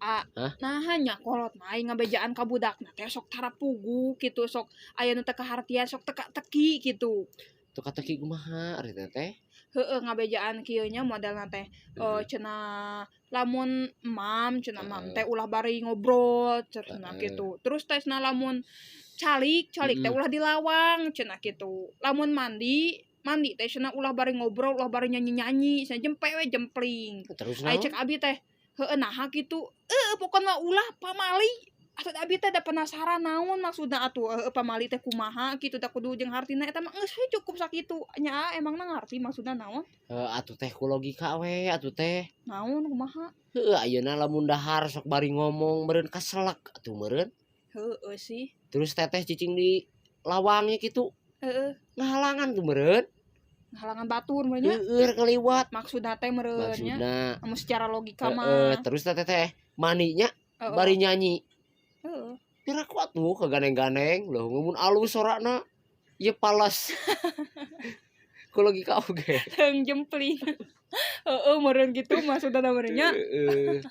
A. Hah? Nah, nya kolot mah aing ngabejaan ka budakna teh sok tara puguh kitu, sok aya nu teu kahartian, sok teka-teki kitu. Teka-teki kumaha ari teteh? Heeh, ngabejaan kieu nya modelna teh cenah lamun emam cenah, emam teh ulah bari ngobrol cenah kitu. Terus teh cenah lamun calik, calik teh ulah di lawang cenah kitu. Lamun mandi, mandi teh cenah ulah bari ngobrol, ulah bari nyanyi-nyanyi, cenah jempe we jempling. Terus Ai naon? Cek abi teh, heueuh, naha kitu? Heueuh, pokona mah ulah pamali. Atuh abi teh da penasaran naon maksudna atuh, heueuh, pamali teh kumaha kitu, da kudu jeung hartina eta mah, geus we cukup sakitu. Nya emangna ngarti maksudna naon? Heuh, atuh teh ku logika we atuh teh. Naon, kumaha? Heueuh, ayeuna lamun dahar sok bari ngomong meureun kaselek atuh meureun. Heueuh sih. Terus teteh cicing di lawangnya kitu. Ngahalangan tuh meureun. Ngahalangan batur meureun nya. Heueuh, rek ngaliwat. Maksudna teh meureun nya. Maksudna. Amun secara logika Heeh, mah. Terus teteh teh mandinya bari nyanyi. Pira kuat tuh kagandeng-gandeng leuh mun alus sorana ieu palas. Ku logika oge. Teung jempling. Heeh, meureun kitu maksudna meureun nya. Heeh.